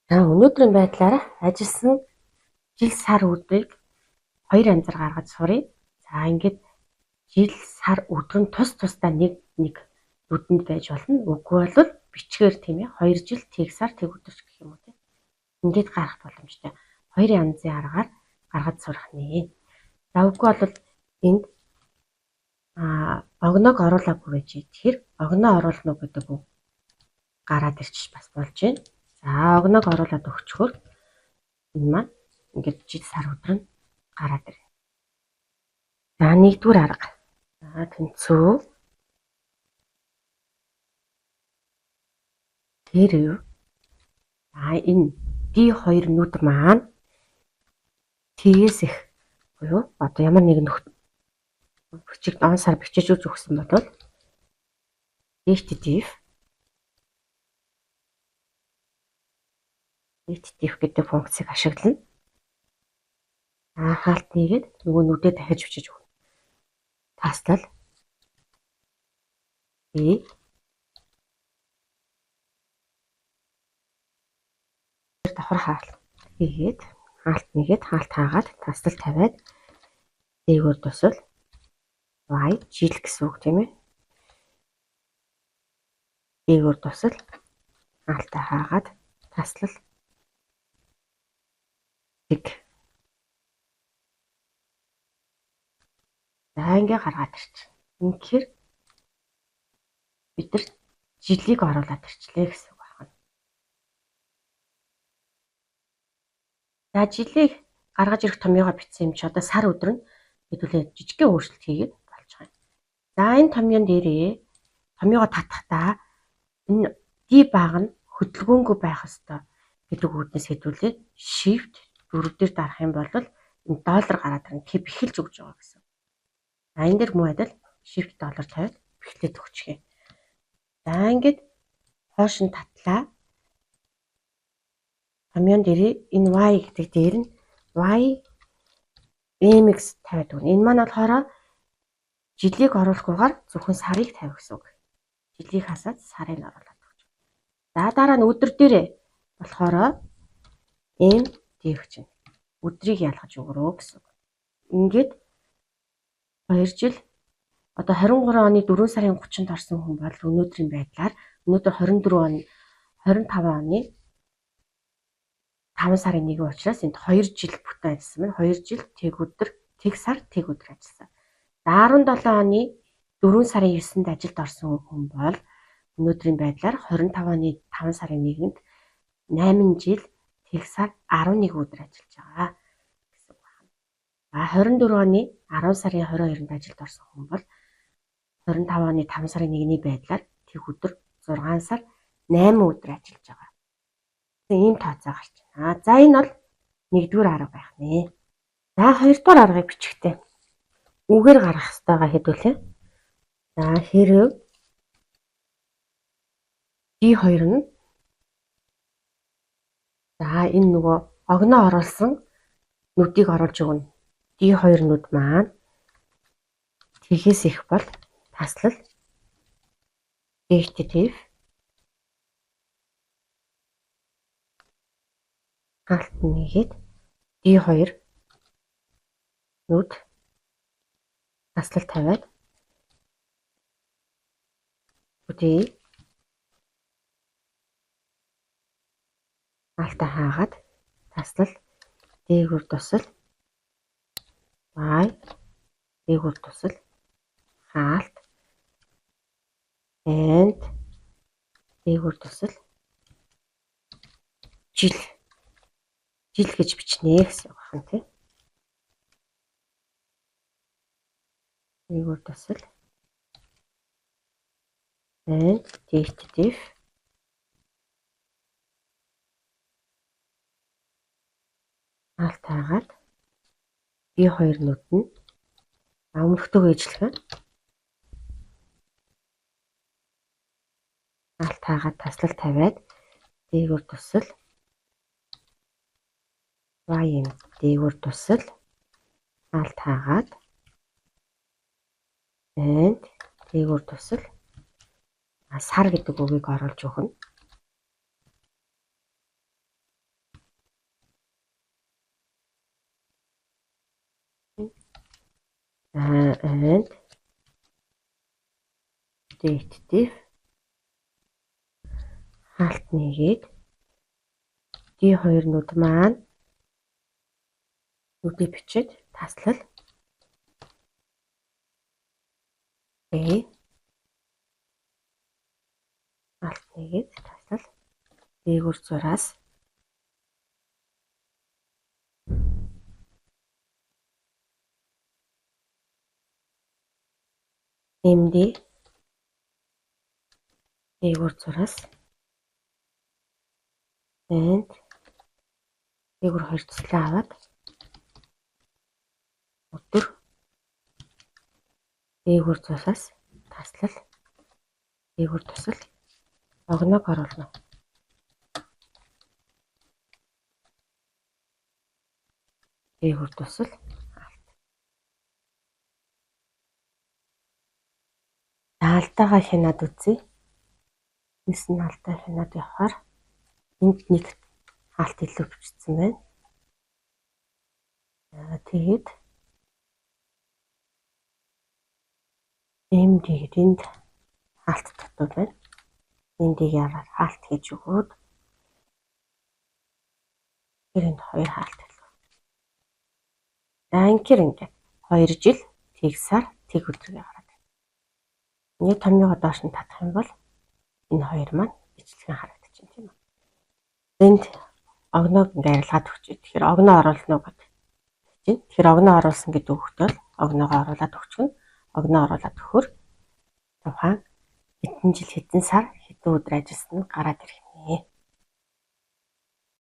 За өнөөдрийн байдлаар ажилласан жил сар өдрийг хоёр янзаар гаргаж суръя. За ингээд жил сар өдөр нь тус тусдаа нэг нэг нүдэнд байж болно. Үгүй бол бичгээр тийм ээ 2 жил тэг сар тэг өдөр гэх юм уу тийм. Ингээд гарах боломжтой. Хоёр янзын аргаар гаргаж сурах нэ. За үгүй бол энд огног оруулаагүй байж. Тэгэхээр огноо оруулна уу гэдэг үг гараад ирчих бас болж байна. За огног оруулаад өгчхөр энэ маань ингээд жил сар өдөр нь гараад ирнэ. За нэгдүгээр арга. За тэнцүү. Тэрв. За энэ D2 нүд маань Т-ээс их буюу одоо ямар нэгэн бичиг он сар бичиж өгсөн бол DateDiff гэдэг функцийг ашиглана. Хаалт нэгээд нөгөө нүдээ дахиж бичиж өгнө. Таслал D давхар хаалт хийгээд хаалт нэгээд хаалт хаагаад таслал тавиад дээгүүр тусал Y жил гэсэн үг тийм ээ. Дээгүүр тусал хаалтаа хаагаад таслал тэг. За ингээ гаргаад ирчихнэ. Үнэхээр бид нар жилийг оруулаад ирчлээ гэсэн үг байна. За жилийг гаргаж ирэх томьёогоо бичсэн юм чи одоо сар өдөр нь хэдүүлээ жижигхэн өөрчлөлт хийгээд болж байгаа юм. За энэ томьёон дээрээ томьёогоо татахдаа энэ D баг нь хөдөлгөөнгүй байх ёстой гэдэг үүднээс хэдүүлээ shift 4 дээр дарах юм бол энэ доллар гараад ирнэ. Тэг бэхэлж өгч байгаа гэсэн. За энэ дээр мөн адил shift доллар тавиад бэхлээд өгчих юм. За ингээд хоош нь татлаа. Томьёон дээрээ энэ Y гэдэг дээр нь Y MX тавиад өгнө. Энэ маань болохоор жилийг оруулахгүйгээр зөвхөн сарыг тавих гэсэн үг. Жилийг хасаад сарыг оруулаад өгч. За дараа нь өдөр дээрээ болохоор M D гэж өдрийг ялгаж өгөрөө гэсэн үг. Ингээд 2 жил одоо 23 оны 4 сарын 30-нд орсон хүн бол өнөөдрийн байдлаар өнөөдөр 24 оны 25 оны 5 сарын 1 учраас энд 2 жил бүтэн ажилласан байна. 2 жил тэг өдөр, тэг сар, тэг өдөр ажилласан. За 17 оны 4 сарын 9-нд ажилд орсон хүн бол өнөөдрийн байдлаар 25 оны 5 сарын 1-нд 8 жил тэг сар 11 өдөр ажиллаж байгаа гэсэн үг байна. За 24 оны 10 сарын 22-нд ажилд орсон хүн бол 25 оны 5 сарын 1-ний байдлаар тэг өдөр 6 сар 8 өдөр ажиллаж байгаа. Ийм тооцоо гарч байна. За энэ бол нэгдүгээр арга байх нэ. За хоёрдугаар аргыг бичихтэй. Үгээр гаргах ёстойгоо хэдүүлээ. За хэрэг D2 нь за энэ нөгөө огноо оруулсан нүдийг оруулж өгнө. D2 нүд маань тэгээс их бол таслал DateDiff хаалт нэгээд D2 нүд таслал тавиад D хаалтаа хаагаад таслал дээгүүр тусал Y дээгүүр тусал хаалт and дээгүүр тусал жил жил гэж бичнэ гэсэн үг байна тийм. Дээгүүр тусал and DateDiff хаалт хаагаад B2 нүд нь өмнөхтэйгөө ижилхэн хаалт хаагаад таслал тавиад дээгүүр тусал Y дээгүүр тусал хаалт хаагаад and дээгүүр тусал сар гэдэг үгийг оруулж өгнө. And DATEDIF хаалт нэгээд D2 нүд маань нүдийг бичээд таслал A хаалт нэгээд таслал дээгүүр зураас MD дээгүүр зураас and дээгүүр хоёр туслаа аваад өдөр дээгүүр зураас таслал дээгүүр тусал огног оруулна. Дээгүүр тусал алт. Алдаагаа хянаад үзье. Эс нь алдаа хянаад явахаар энд нэг хаалт илүү бичсэн байна. Тэгээд MD гээд энд хаалт дутуу байна. MD-г аваад хаалт хийж өгөөд тэр энд хоёр хаалт илүү. За инкер ингээд 2 жил тэг сар тэг өдрийг гараад байна. Ингээ томьёогоо доош нь татах юм бол энэ хоёр маань ижилхэн харагдчихэв тийм үү. Энд огноог ингээ арилгаад өгч. Тэгэхээр огноо оруулна уу гэдэг. Тэгэхээр огноо оруулсан гэдэг үгт бол огноогоо оруулаад өгчихнө. Огноо оруулаад өгөхөр тухайн хэдэн жил хэдэн сар хэдэн өдөр ажилласан нь гараад ирэх нэ.